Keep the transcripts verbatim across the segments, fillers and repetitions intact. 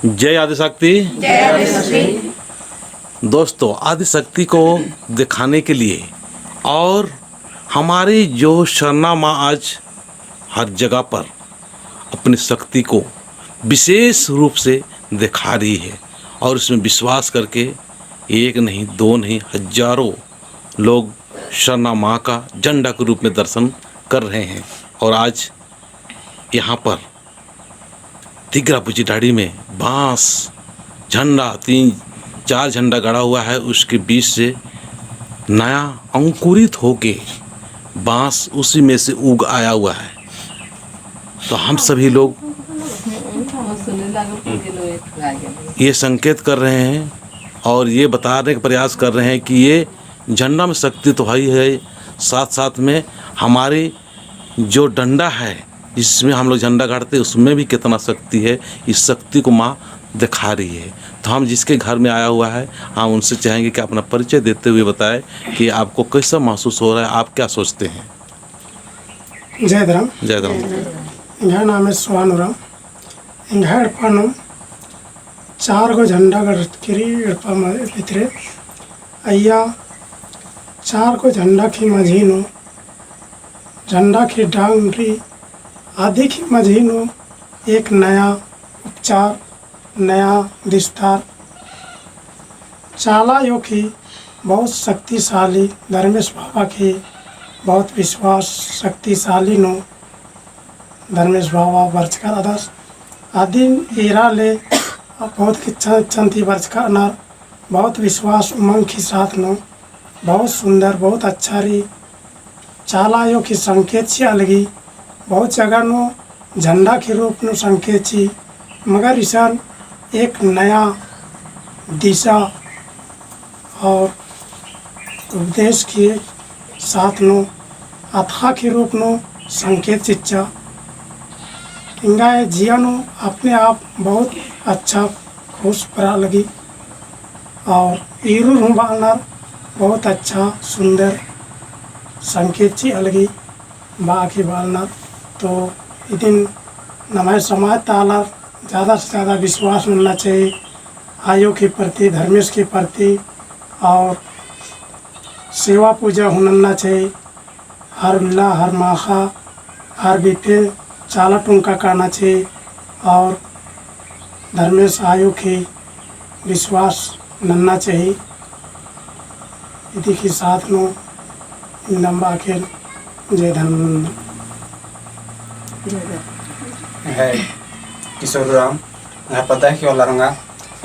जय आदिशक्ति। जय आदिशक्ति। दोस्तों, आदिशक्ति को दिखाने के लिए और हमारी जो सरना माँ आज हर जगह पर अपनी शक्ति को विशेष रूप से दिखा रही है और इसमें विश्वास करके एक नहीं, दो नहीं, हजारों लोग सरना माँ का झंडा के रूप में दर्शन कर रहे हैं। और आज यहाँ पर तिगरा बुची डाड़ी में बांस झंडा, तीन चार झंडा गड़ा हुआ है, उसके बीच से नया अंकुरित होके बांस उसी में से उग आया हुआ है। तो हम सभी लोग ये संकेत कर रहे हैं और ये बताने का प्रयास कर रहे हैं कि ये झंडा में शक्ति तो है ही है, साथ साथ में हमारी जो डंडा है जिसमें हम लोग झंडा गाड़ते हैं, उसमें भी कितना शक्ति है। इस शक्ति को माँ दिखा रही है। तो हम जिसके घर में आया हुआ है, हम उनसे चाहेंगे कि अपना परिचय देते हुए बताएं कि आपको कैसा महसूस हो रहा है, आप क्या सोचते हैं? जय धर्म। जय धर्म। एंग्है नामे सोहन उराँव। एंग्है एड़पा नू चार गो झंडा गड़रकी रई एड़पा भितरे। अइय्या चार गो झंडा की मझी नू, झंडा की डांग रई, अदी की मझी नू एक नया उपचार, नया बिस्तार। चाला अयो की बहुत शक्तिशाली, धर्मेस बाबा की बहुत विश्वास शक्तिशाली नू धर्मेस बाबा बरचका रअदस। अदिन एरा ले बहुत किच्छा इच्छन ती बरचका रअनर, बहुत विश्वास उमंग की साथ नू। बहुत सुंदर, बहुत अच्छा रई। चाला अयो की संकेत चिआ लगी, बहुत जगह नू झंडा की रूप नू संकेत चिई, मगर इसन एक नया दिशा और उपदेश की साथ नू अथाह की रूप नू संकेत चिच्चा। एंग्है जिया नू अपने आप बहुत अच्छा खुश बरआ लगी। और ईरुर हूँ बअनर बहुत अच्छा सुंदर संकेत चिआ लगी बआ की बअनर। तो इदिन नम्है समाज ता आलर ज़्यादा से ज़्यादा विश्वास नन्ना चाही, अयो के प्रति, धर्मेस के प्रति, और सेवा पूजा हूँ नन्ना चाही। हर उल्ला, हर माखा, हर बिफे चाला टोंका काना चाही और धर्मेस अयो के विश्वास नन्ना चाही। इदी की साथ नू इन्नम बाखेल जय धर्म। जय धर्म। है किशोर उराँव, है पद्दा की वाला रंगा,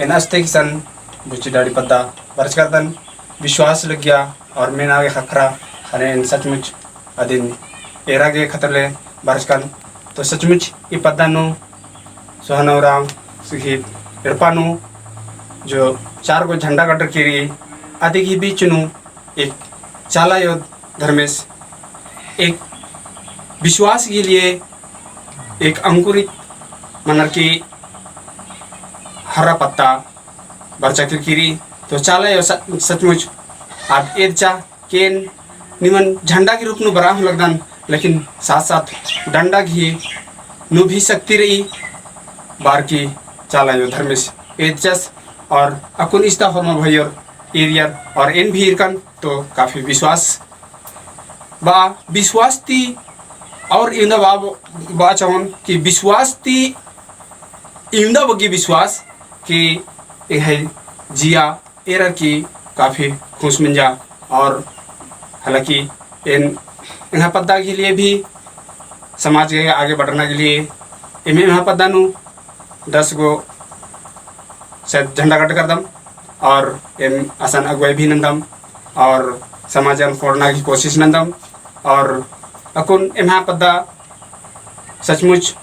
एन अस्ते किसन बुच्ची डाड़ी पद्दा बरचका रअदन। विश्वास लग्गिया और मेना गे ख़क्खरा ख़ने एन सचमुच अदिन एरा गे खतरले बरचकन। तो सचमुच ई पद्दा नू सोहन उराँव की एड़पा नू जो चार गो झंडा गड़रकी रई, अदी की बीच नू एक चाला अयो धर्मेस एक विश्वास के लिए एक अंकुरित मनर की हरा पत्ता बरचा केरकी रई। तो चाला अयो स-, सचमुच आद एदचा कि एन निमन झंडा की रूप नू बरआ हूँ लगदन, लेकिन साथ साथ डंडा गही नू भी शक्ति रई। बार की चाला अयो धर्मेस एदचस और अक्कुन इस्ता होरमा भइयर ईरियर और एन भी ईरकन तो काफी विश्वास बा, विश्वास ती और इवंदा बा, बा चवन कि विश्वास ती इवंदा बग्गे विश्वास कि एंग्है जिया एरर की काफी खुश मंजा। और हालांकि एन एंग्है पद्दा के लिए भी समाज के आगे बढ़ना के लिए एम एंग्है पद्दा नू दस गो शायद झंडा गड्ड करदम और एम असन अगुवाई भी नंदम और समाजन खोड़ना की कोशिश नंदम। और अक्कुन एम्है पद्दा सचमुच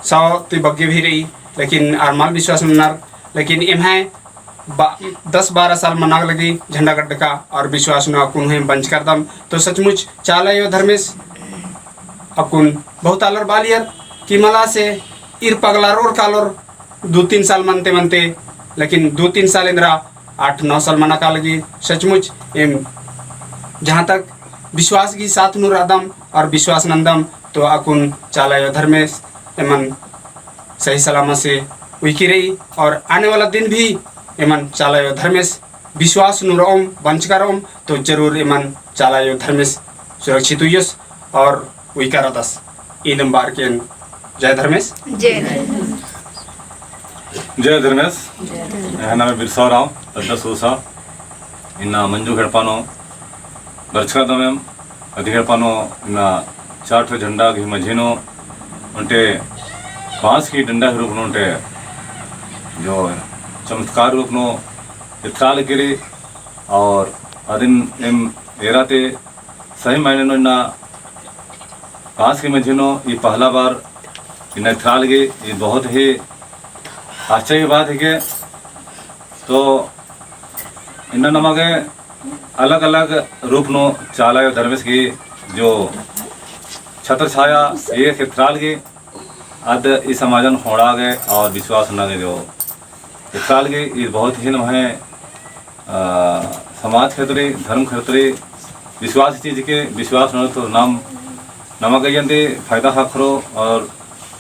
सौ ती बग्गे भी रई, लेकिन आर मल विश्वास नन्नर, लेकिन एम्है बा-, दस बारह साल मना लगी झंडा गड्डका और विश्वास नू अक्कुन हूँ एम बंच करदम। तो सचमुच चाला अयो धर्मेस अक्कुन बहुत आलर बालियर कि मला से ईर पगलारोर कालोर दो तीन साल मनते मनते, लेकिन दो तीन साल एन्दरा आठ नौ साल मना का लगी। सचमुच एम जहाँ तक विश्वास की साथ नू रअदम और विश्वास नंदम तो अक्कुन चाला अयो धर्मेस एमन सही सलामत से उइकी रई और आने वाला दिन भी एमन चाला अयो धर्मेस विश्वास नू रओम, बंचका रओम, तो जरूर एमन चाला अयो धर्मेस सुरक्षित उइयोस और उइका रअदस। ईद अम्बा आर केन जय धर्मेस। जय धर्मेस। जय धर्मेस। एंग्है नामे बिरसा उराँव, पद्दा सोसा। इन्ना मंजू एड़पा नू बरचका रअदम एम। अदी एड़पा नू इन्ना चार ठो झंडा गही मझी नू ओन्टे बाँस की डंडा के रूप नू ओन्टे जो चमत्कार रूप नू एथरा लगी रई। और अदिन एम एरा ती सही मायने नू इन्ना बाँस की मझी नू ई पहला बार इन्ना एथरा लगी, ई बहुत ही आश्चर्य बात हिके। तो इन्ना नमा गे अलग-अलग रूप नू चाला अयो धर्मेस की जो छत्र छाया एथरा लगी, अद ई समाजन ख़ोंड़ा गे और विश्वास नना गे जो एथरा लगी, ई बहुत ही नम्है, अ, समाज खतरी, धर्म खतरी, विश्वास चीज के विश्वास नना तो नाम, नमा गे अइय्यन ती फायदा ख़क्खरो और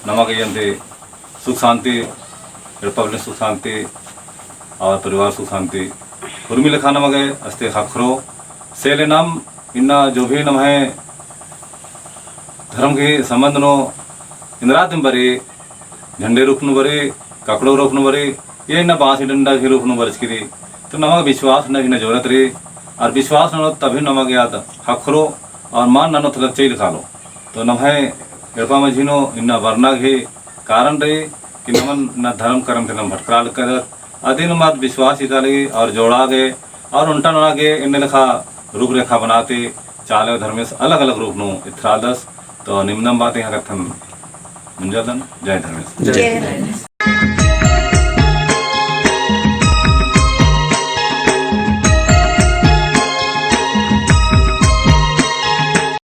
नमा गे अइय्यन ती सुख शांति, एड़पा बल्ले सुख शांति और परिवार सुख शांति उर्मी लेखा नमा गे अस्ते ख़क्खरो। से ले नाम इन्ना जो भी नम्है धर्म की संबंध नू इन्द्रा दिम बरई, झंडे रूप नू बरई, ककड़ो रूप नू बरई, या इन्ना बाँसी डंडा की रूप नू बरचकी रई। तो नमा गे विश्वास नना की इन्ना जरूरत रई, और विश्वास ननोत तभी नमा गे आद ख़क्खरो, और मल ननोत लच्चई लेखा लो। तो नम्है एड़पा मझी नू इन्ना बरना गही कारण रई कि नमन ना धर्म करम ती नम भटकरा लगदत। अदिन मत विश्वास चिता लगी और जोड़ा गे और ओन्टा नना गे एन्ने लेखा रूपरेखा बनाते चाला अयो धर्मेस अलग-अलग रूप नू एथरालदस। तो निमन बात यहाँ कत्थन मुंजादन। जय धर्मेस। जय धर्मेस।